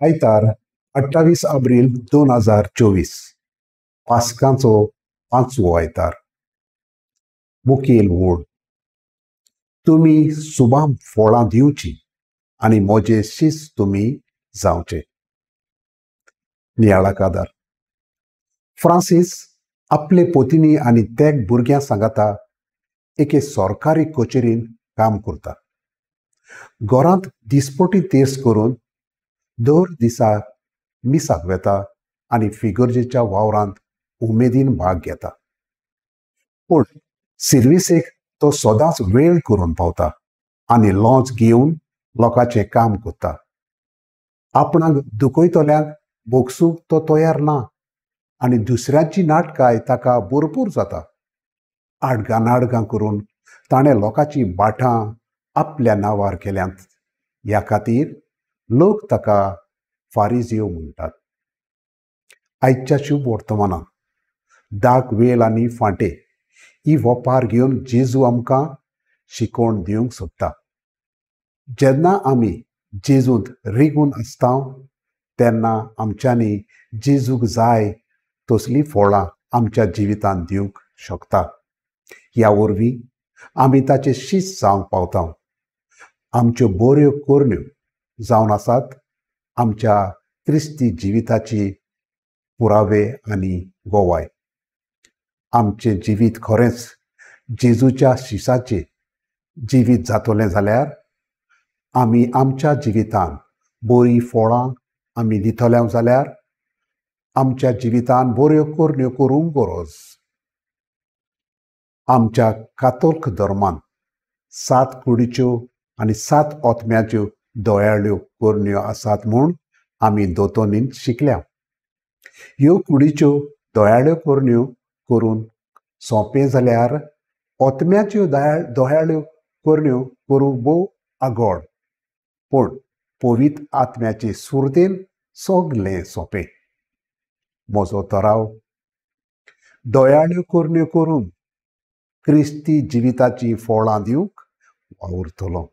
आयतार 28 एप्रिल 2024 पास्काचो पांचवो आयतार। मुखेल ओड तुमी सुबाम फळां दिवची आनी म्हजे शिस्त तुमी जावचे। नियाळा कादार फ्रांसीस आपले पोतिनी आनी तेग भुरग्यां सांगाता एके सरकारी कचेरीन काम करता। घरांत दिसपटी तेर्स करून दर दिसा मिसाक वेता आनी फिगर्जेच्या वावरांत उमेदीन भाग घेता। पूण सिर्विसेक तो सदांच वेळ करून पावता आनी लॉंच घेवन लोकांचें काम करता। आपणाक दुखयतल्यांक भोगसूंक तो तयार ना आनी दुसऱ्यांची नाटकाय ताका भरपूर जाता। आडगां नाडगां करून ताणें लोकांची बाठां आपल्या नांवार केल्यांत। ह्या खातीर लोक ताका फारिजियो म्हणटात। आयच्या शुभ वर्तमानांत दाग वेल आनी फांटे ही वपार घेवन जेजू आमकां शिकोवण दिवंक सोदता। जेन्ना आमी जेजूंत रिगून आसता तेन्ना आमच्यांनी जेजूक जाय तसलीं फळां आमच्या जिवितांत दिवंक शकता। ह्या वरवीं आमी ताचे शिस्त जावंक पावता। आमच्यो बऱ्यो करण्यो जावन आसात आमच्या क्रिस्ती जिविताची पुरावे आनी गोवाय। आमचें जिवीत खरेंच जेजूच्या शिसाचें जिवीत जातलें जाल्यार आमी आमच्या जिवितान बरीं फळां आमी दितले जाल्यार आमच्या जिवितान बऱ्यो करण्यो करूंक गरज। आमच्या कातोल्क धर्मान 7 कुडीच्यो आनी 7 आत्म्याच्यो दयाळ्यो करण्यो आसात म्हूण आमी दोतोनीन शिकल्या। ह्यो कुडीच्यो दयाळ्यो करण्यो करून सोंपें जाल्यार आत्म्याच्यो दयाळ्यो करण्यो करूंक भोव आगोड, पूण पवित्र आत्म्याचे सुरतेन सगलें सोंपें। म्हजो तराव दयाळ्यो करण्यो करून क्रिस्ती जिविताची फळां दिवंक वावुरतलो।